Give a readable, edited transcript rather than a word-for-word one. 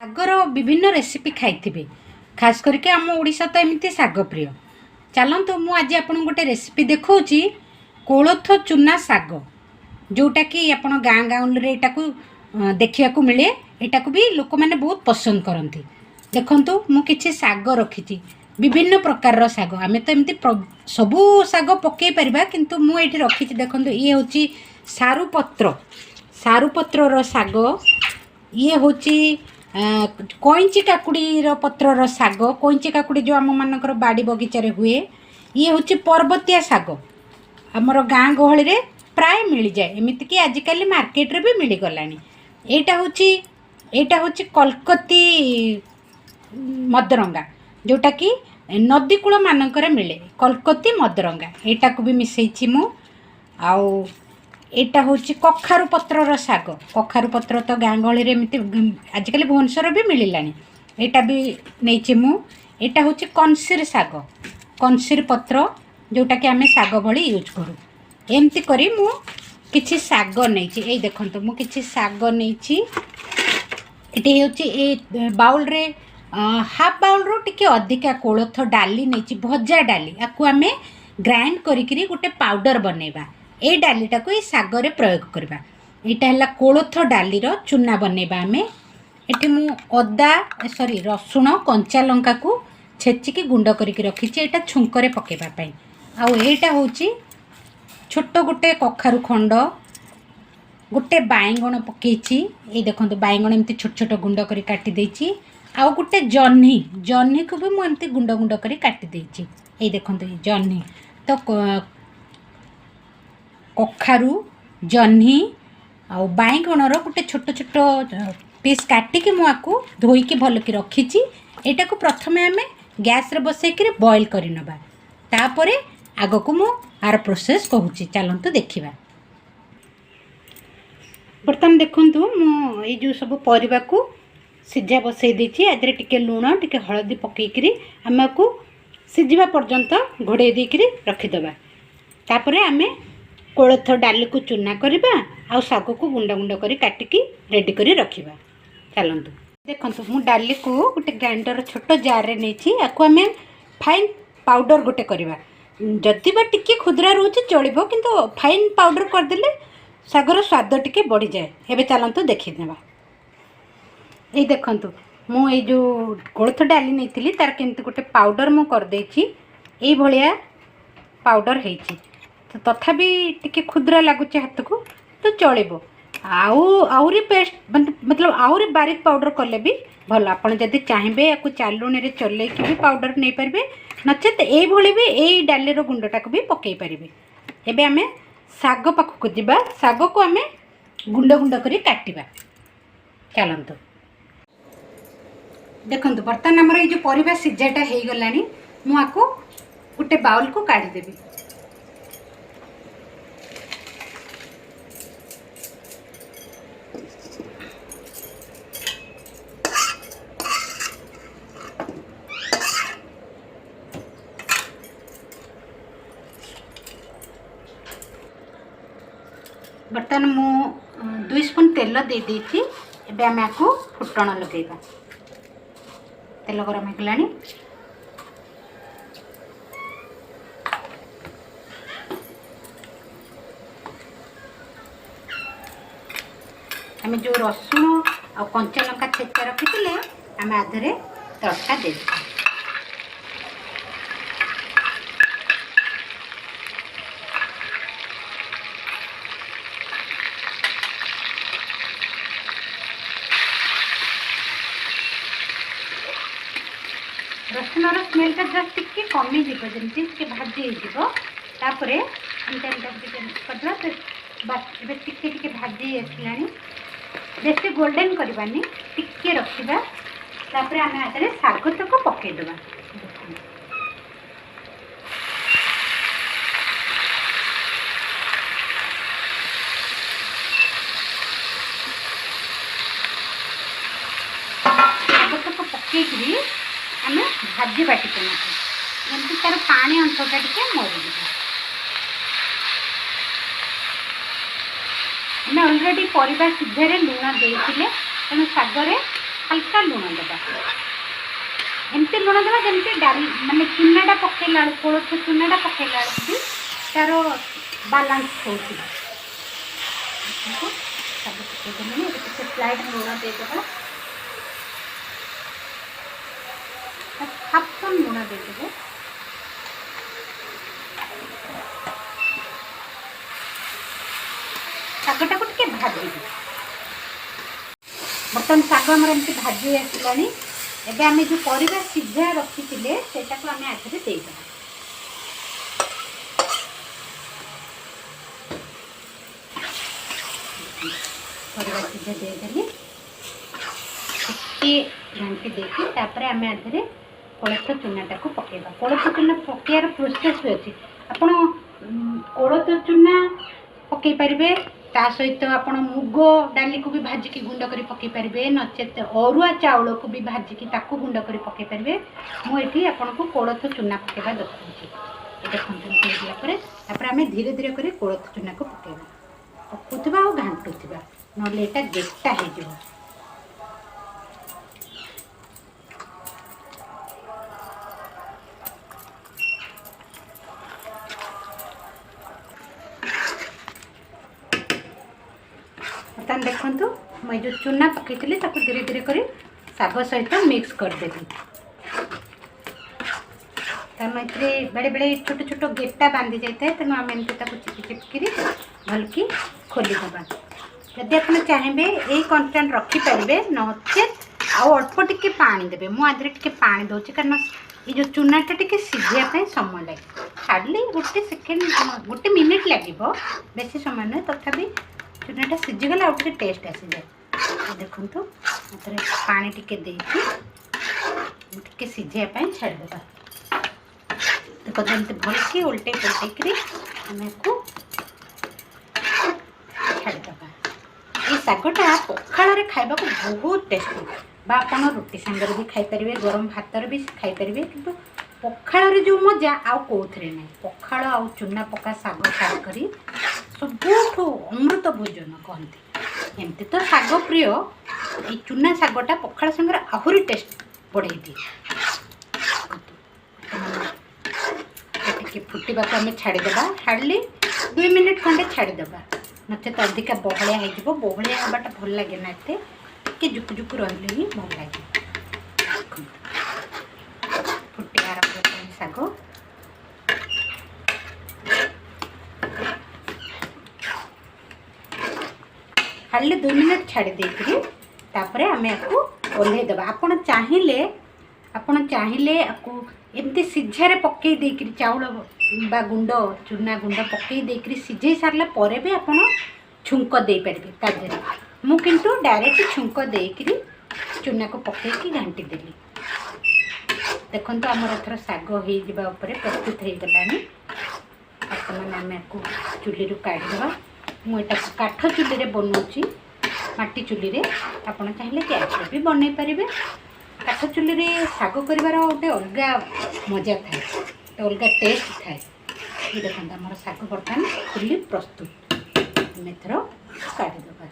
ଶାଗର ବିଭିନ୍ନ ରେସିପି ଖାଇଥିବେ, ଖାସ କରିକି ଆମ ଓଡ଼ିଶା ତ ଏମିତି ଶାଗ ପ୍ରିୟ। ଚାଲନ୍ତୁ, ମୁଁ ଆଜି ଆପଣଙ୍କୁ ଗୋଟେ ରେସିପି ଦେଖାଉଛି, କୋଳଥ ଚୁନା ଶାଗ, ଯେଉଁଟାକି ଆପଣ ଗାଁ ଗାଉଁଲିରେ ଏଇଟାକୁ ଦେଖିବାକୁ ମିଳେ। ଏଇଟାକୁ ବି ଲୋକମାନେ ବହୁତ ପସନ୍ଦ କରନ୍ତି। ଦେଖନ୍ତୁ, ମୁଁ କିଛି ଶାଗ ରଖିଛି, ବିଭିନ୍ନ ପ୍ରକାରର ଶାଗ। ଆମେ ତ ଏମିତି ସବୁ ଶାଗ ପକାଇ ପାରିବା, କିନ୍ତୁ ମୁଁ ଏଇଠି ରଖିଛି। ଦେଖନ୍ତୁ, ଇଏ ହେଉଛି ସାରୁ ପତ୍ର, ସାରୁ ପତ୍ରର ଶାଗ। ଇଏ ହେଉଛି କଇଁଚି କାକୁଡ଼ିର ପତ୍ରର ଶାଗ, କଇଁଚି କାକୁଡ଼ି ଯେଉଁ ଆମମାନଙ୍କର ବାଡ଼ି ବଗିଚାରେ ହୁଏ। ଇଏ ହେଉଛି ପର୍ବତିଆ ଶାଗ, ଆମର ଗାଁ ଗହଳିରେ ପ୍ରାୟ ମିଳିଯାଏ, ଏମିତିକି ଆଜିକାଲି ମାର୍କେଟରେ ବି ମିଳିଗଲାଣି। ଏଇଟା ହେଉଛି କଲକତି ମଦରଙ୍ଗା, ଯେଉଁଟାକି ନଦୀ କୂଳ ମାନଙ୍କରେ ମିଳେ, କଲକତି ମଦରଙ୍ଗା। ଏଇଟାକୁ ବି ମିଶାଇଛି ମୁଁ। ଆଉ ଏଇଟା ହେଉଛି କଖାରୁ ପତ୍ରର ଶାଗ। କଖାରୁ ପତ୍ର ତ ଗାଁ ଗହଳିରେ ଏମିତି ଆଜିକାଲି ଭୁବନେଶ୍ୱର ବି ମିଳିଲାଣି। ଏଇଟା ବି ନେଇଛି ମୁଁ। ଏଇଟା ହେଉଛି କନସିର ଶାଗ, କନସିର ପତ୍ର, ଯେଉଁଟାକି ଆମେ ଶାଗ ଭଳି ୟୁଜ୍ କରୁ। ଏମିତି କରି ମୁଁ କିଛି ଶାଗ ନେଇଛି। ଏଇ ଦେଖନ୍ତୁ, ମୁଁ କିଛି ଶାଗ ନେଇଛି। ଏଠି ହେଉଛି ଏଇ ବାଉଲରେ ହାଫ୍ ବାଉଲରୁ ଟିକେ ଅଧିକା କୋଳଥ ଡାଲି ନେଇଛି, ଭଜା ଡାଲି। ଆକୁ ଆମେ ଗ୍ରାଇଣ୍ଡ କରିକିରି ଗୋଟେ ପାଉଡ଼ର ବନେଇବା। ଏଇ ଡାଲିଟାକୁ ଏଇ ଶାଗରେ ପ୍ରୟୋଗ କରିବା। ଏଇଟା ହେଲା କୋଳଥ ଡାଲିର ଚୁନା ବନେଇବା ଆମେ। ଏଠି ମୁଁ ଅଦା, ସରି, ରସୁଣ, କଞ୍ଚା ଲଙ୍କାକୁ ଛେଚିକି ଗୁଣ୍ଡ କରିକି ରଖିଛି, ଏଇଟା ଛୁଙ୍କରେ ପକାଇବା ପାଇଁ। ଆଉ ଏଇଟା ହେଉଛି ଛୋଟ ଗୋଟେ କଖାରୁ ଖଣ୍ଡ, ଗୋଟେ ବାଇଗଣ ପକେଇଛି। ଏଇ ଦେଖନ୍ତୁ, ବାଇଗଣ ଏମିତି ଛୋଟ ଛୋଟ ଗୁଣ୍ଡ କରି କାଟି ଦେଇଛି। ଆଉ ଗୋଟେ ଜହ୍ନି, ଜହ୍ନିକୁ ବି ମୁଁ ଏମିତି ଗୁଣ୍ଡ ଗୁଣ୍ଡ କରି କାଟି ଦେଇଛି। ଏଇ ଦେଖନ୍ତୁ, ଏଇ ଜହ୍ନି। ତ କଖାରୁ, ଜହ୍ନି ଆଉ ବାଇଗଣର ଗୋଟେ ଛୋଟ ଛୋଟ ପିସ୍ କାଟିକି ମୁଁ ଆକୁ ଧୋଇକି ଭଲକି ରଖିଛି। ଏଇଟାକୁ ପ୍ରଥମେ ଆମେ ଗ୍ୟାସ୍ରେ ବସେଇକିରି ବଏଲ୍ କରିନେବା, ତାପରେ ଆଗକୁ ମୁଁ ଆର ପ୍ରୋସେସ୍ କହୁଛି। ଚାଲନ୍ତୁ ଦେଖିବା। ବର୍ତ୍ତମାନ ଦେଖନ୍ତୁ, ମୁଁ ଏଇ ଯେଉଁ ସବୁ ପରିବାକୁ ସିଝା ବସେଇ ଦେଇଛି। ଏଥିରେ ଟିକେ ଲୁଣ, ଟିକେ ହଳଦୀ ପକେଇକିରି ଆମେ ଆକୁ ସିଝିବା ପର୍ଯ୍ୟନ୍ତ ଘୋଡ଼େଇ ଦେଇକିରି ରଖିଦେବା। ତାପରେ ଆମେ କୋଳଥ ଡାଲିକୁ ଚୁନା କରିବା ଆଉ ଶାଗକୁ ଗୁଣ୍ଡ ଗୁଣ୍ଡ କରି କାଟିକି ରେଡ଼ି କରି ରଖିବା। ଚାଲନ୍ତୁ ଦେଖନ୍ତୁ, ମୁଁ ଡାଲିକୁ ଗୋଟେ ଗ୍ରାଇଣ୍ଡର ଛୋଟ ଜାର୍ରେ ନେଇଛି। ଆକୁ ଆମେ ଫାଇନ୍ ପାଉଡ଼ର ଗୋଟେ କରିବା। ଯଦି ବା ଟିକେ ଖୁଦୁରା ରହୁଛି ଚଳିବ, କିନ୍ତୁ ଫାଇନ୍ ପାଉଡ଼ର କରିଦେଲେ ଶାଗର ସ୍ୱାଦ ଟିକେ ବଢ଼ିଯାଏ। ଏବେ ଚାଲନ୍ତୁ ଦେଖିନେବା। ଏଇ ଦେଖନ୍ତୁ, ମୁଁ ଏଇ ଯେଉଁ କୋଳଥ ଡାଲି ନେଇଥିଲି, ତାର କେମିତି ଗୋଟେ ପାଉଡ଼ର ମୁଁ କରିଦେଇଛି। ଏଇଭଳିଆ ପାଉଡ଼ର ହେଇଛି। ତ ତଥାପି ଟିକେ ଖୁଦୁରା ଲାଗୁଛି ହାତକୁ, ତ ଚଳିବ। ଆଉ ଆହୁରି ପେଷ୍ଟ ମାନେ ମତଲବ ଆହୁରି ବାରିକ ପାଉଡ଼ର କଲେ ବି ଭଲ। ଆପଣ ଯଦି ଚାହିଁବେ, ୟାକୁ ଚାଲୁଣିରେ ଚଲେଇକି ବି ପାଉଡ଼ର ନେଇପାରିବେ, ନଚେତ୍ ଏଇଭଳି ବି ଏଇ ଡାଲିର ଗୁଣ୍ଡଟାକୁ ବି ପକାଇ ପାରିବେ। ଏବେ ଆମେ ଶାଗ ପାଖକୁ ଯିବା। ଶାଗକୁ ଆମେ ଗୁଣ୍ଡ ଗୁଣ୍ଡ କରି କାଟିବା। ଚାଲନ୍ତୁ ଦେଖନ୍ତୁ, ବର୍ତ୍ତମାନ ଆମର ଏଇ ଯେଉଁ ପରିବା ସିଝାଟା ହେଇଗଲାଣି। ମୁଁ ଆକୁ ଗୋଟେ ବାଉଲକୁ କାଢ଼ିଦେବି। ବର୍ତ୍ତମାନ ମୁଁ 2 ସ୍ପୁନ୍ ତେଲ ଦେଇଦେଇଛି। ଏବେ ଆମେ ଆକୁ ଫୁଟଣ ଲଗାଇବା। ତେଲ ଗରମ ହେଇଗଲାଣି। ଆମେ ଯେଉଁ ରସୁଣ ଆଉ କଞ୍ଚା ଲଙ୍କା ଛେଚା ରଖିଥିଲେ, ଆମେ ଆଧରେ ତଡ଼କା ଦେଇଦେବା। ରସୁଣର ସ୍ମେଲଟା ଜଷ୍ଟ ଟିକେ କମିଯିବ, ଯେମିତି ଟିକେ ଭାଜି ହେଇଯିବ, ତାପରେ ଆମେ ତାକୁ ଟିକେ କରିଦେବା। ବାସ୍, ଏବେ ଟିକେ ଟିକେ ଭାଜି ଆସିଲାଣି। ବେଶୀ ଗୋଲ୍ଡେନ୍ କରିବାନି, ଟିକେ ରଖିବା। ତାପରେ ଆମେ ଆଦେହରେ ଶାଗତକ ପକାଇଦେବା। ଦେଖନ୍ତୁ, ଶାଗତକ ପକେଇକିରି ଆମେ ଭାଜିବା ଟିକେ ନାକୁ, ଯେମିତି ତାର ପାଣି ଅଂଶଟା ଟିକେ ମରିଯିବ। ଆମେ ଅଲରେଡ଼ି ପରିବା ସିଝାରେ ଲୁଣ ଦେଇଥିଲେ, ତେଣୁ ଶାଗରେ ହାଲକା ଲୁଣ ଦେବା। ଏମିତି ଲୁଣ ଦେବା ଯେମିତି ଡାଲି ମାନେ ଚୁନାଟା ପକେଇଲା ବେଳକୁ, କୋଳଥ ଚୁନାଟା ପକେଇଲା ବେଳକୁ ବି ତାର ବାଲାନ୍ସ ହେଉଥିବ। ଦେଖନ୍ତୁ, ଶାଗ ପକେଇଦେଲେଣି। ଏବେ ଟିକେ ସ୍ଲାଇଟ୍ ଲୁଣ ଦେଇଦେବା, ହାଫ୍ ସ୍ପୁନ୍ ଲୁଣ ଦେଇଦେବେ। ଶାଗଟାକୁ ଟିକେ ଭାଜିବି। ବର୍ତ୍ତମାନ ଶାଗ ଆମର ଏମିତି ଭାଜି ଆସିଲାଣି। ଏବେ ଆମେ ଯେଉଁ ପରିବା ସିଝା ରଖିଥିଲେ, ସେଇଟାକୁ ଆମେ ଆଥିରେ ଦେଇଦେବା। ପରିବା ସିଝା ଦେଇଦେଲି। ଟିକେ ଘାଣ୍ଟି ଦେଇକି ତାପରେ ଆମେ ଆଥିରେ କୋଳଥ ଚୁନାଟାକୁ ପକାଇବା। କୋଳଥ ଚୁନା ପକାଇବାର ପ୍ରୋସେସ୍ ବି ଅଛି। ଆପଣ କୋଳଥ ଚୁନା ପକାଇ ପାରିବେ, ତା ସହିତ ଆପଣ ମୁଗ ଡାଲିକୁ ବି ଭାଜିକି ଗୁଣ୍ଡ କରି ପକାଇ ପାରିବେ, ନଚେତ୍ ଅରୁଆ ଚାଉଳକୁ ବି ଭାଜିକି ତାକୁ ଗୁଣ୍ଡ କରି ପକାଇ ପାରିବେ। ମୁଁ ଏଠି ଆପଣଙ୍କୁ କୋଳଥ ଚୁନା ପକାଇବା ଦେଖାଉଛି। ଦେଖନ୍ତୁ, ଏମିତି ହେଇଗଲା ପରେ ତାପରେ ଆମେ ଧୀରେ ଧୀରେ କରି କୋଳଥ ଚୁନାକୁ ପକାଇବା। ପକାଉଥିବା ଆଉ ଘାଣ୍ଟୁଥିବା, ନହେଲେ ଏଇଟା ଗେଟା ହେଇଯିବ। ବର୍ତ୍ତମାନ ଦେଖନ୍ତୁ, ମୁଁ ଏଇ ଯେଉଁ ଚୁନା ପକାଇଥିଲି, ତାକୁ ଧୀରେ ଧୀରେ କରି ଶାଗ ସହିତ ମିକ୍ସ କରିଦେବି, କାରଣ ଏଥିରେ ବେଳେବେଳେ ଛୋଟ ଛୋଟ ଗେଟା ବାନ୍ଧି ଯାଇଥାଏ। ତେଣୁ ଆମେ ଏମିତି ତାକୁ ଚିପି ଚିପିକିରି ଭଲକି ଖୋଲିଦେବା। ଯଦି ଆପଣ ଚାହିଁବେ, ଏଇ କନଷ୍ଟାଣ୍ଟ ରଖିପାରିବେ, ନଚେତ୍ ଆଉ ଅଳ୍ପ ଟିକେ ପାଣି ଦେବେ। ମୁଁ ଆଧିରେ ଟିକେ ପାଣି ଦେଉଛି, କାରଣ ଏଇ ଯେଉଁ ଚୁନାଟା ଟିକେ ସିଝିବା ପାଇଁ ସମୟ ଲାଗେ। ହାର୍ଡ଼ଲି ଗୋଟେ ସେକେଣ୍ଡ, ଗୋଟେ ମିନିଟ୍ ଲାଗିବ, ବେଶୀ ସମୟ ନୁହେଁ। ତଥାପି ଚୁନାଟା ସିଝିଗଲେ ଆଉ ଟିକେ ଟେଷ୍ଟ ଆସିଯାଏ। ଦେଖନ୍ତୁ, ଏଥିରେ ପାଣି ଟିକେ ଦେଇକି ଟିକେ ସିଝିବା ପାଇଁ ଛାଡ଼ିଦେବା। ଦେଖନ୍ତୁ, ଏମିତି ଭଲକି ଓଲଟେଇ ପଲଟେଇକିରି ଆମେ ୟାକୁ ଛାଡ଼ିଦେବା। ଏଇ ଶାଗଟା ପଖାଳରେ ଖାଇବାକୁ ବହୁତ ଟେଷ୍ଟି, ବା ଆପଣ ରୁଟି ସାଙ୍ଗରେ ବି ଖାଇପାରିବେ, ଗରମ ଭାତରେ ବି ଖାଇପାରିବେ। କିନ୍ତୁ ପଖାଳରେ ଯେଉଁ ମଜା, ଆଉ କେଉଁଥିରେ ନାହିଁ। ପଖାଳ ଆଉ ଚୁନା ପକା ଶାଗ ଖାସ କରି ସବୁଠୁ ଅମୃତ ଭୋଜନ କହନ୍ତି। ଏମିତି ତ ଶାଗ ପ୍ରିୟ, ଏଇ ଚୁନା ଶାଗଟା ପଖାଳ ସାଙ୍ଗରେ ଆହୁରି ଟେଷ୍ଟ ବଢ଼େଇ ଦିଏ। ଦେଖନ୍ତୁ, ଟିକେ ଫୁଟିବାକୁ ଆମେ ଛାଡ଼ିଦେବା। ହାର୍ଡ଼ଲି 2 ମିନିଟ୍ ଖଣ୍ଡେ ଛାଡ଼ିଦେବା, ନଚେତ ଅଧିକା ବହଳିଆ ହେଇଯିବ। ବହଳିଆ ହେବାଟା ଭଲ ଲାଗେ ନା ଏତେ, ଟିକେ ଜୁକୁ ଜୁକୁ ରହିଲେ ହିଁ ଭଲ ଲାଗେ। ଦେଖନ୍ତୁ, ଫୁଟି ଆରମ୍ଭ ହେଲାଣି ଶାଗ। ହାର୍ଡ଼ଲି 2 ମିନିଟ୍ ଛାଡ଼ି ଦେଇକରି ତାପରେ ଆମେ ୟାକୁ ଓହ୍ଲେଇ ଦେବା। ଆପଣ ଚାହିଁଲେ ଆକୁ ଏମିତି ସିଝାରେ ପକାଇ ଦେଇକରି, ଚାଉଳ ବା ଗୁଣ୍ଡ, ଚୁନା ଗୁଣ୍ଡ ପକାଇ ଦେଇକରି ସିଝେଇ ସାରିଲା ପରେ ବି ଆପଣ ଛୁଙ୍କ ଦେଇପାରିବେ ତା ଦେହରେ। ମୁଁ କିନ୍ତୁ ଡାଇରେକ୍ଟ ଛୁଙ୍କ ଦେଇକରି ଚୁନାକୁ ପକାଇକି ଘାଣ୍ଟି ଦେଲି। ଦେଖନ୍ତୁ, ଆମର ଏଥର ଶାଗ ହେଇଯିବା ଉପରେ, ପ୍ରସ୍ତୁତ ହେଇଗଲାଣି। ବର୍ତ୍ତମାନ ଆମେ ଆକୁ ଚୁଲିରୁ କାଢ଼ିଦେବା। ମୁଁ ଏଟାକୁ କାଠ ଚୁଲିରେ ବନାଉଛି, ମାଟି ଚୁଲିରେ। ଆପଣ ଚାହିଁଲେ ଗ୍ୟାସ୍ରେ ବି ବନେଇ ପାରିବେ। କାଠ ଚୁଲିରେ ଶାଗ କରିବାର ଗୋଟେ ଅଲଗା ମଜା ଥାଏ, ଗୋଟେ ଅଲଗା ଟେଷ୍ଟ ଥାଏ। ଏ ଦେଖନ୍ତୁ, ଆମର ଶାଗ ବର୍ତ୍ତମାନ ଫୁଲି ପ୍ରସ୍ତୁତ। ଆମେ ଏଥର କାଢ଼ିଦେବା।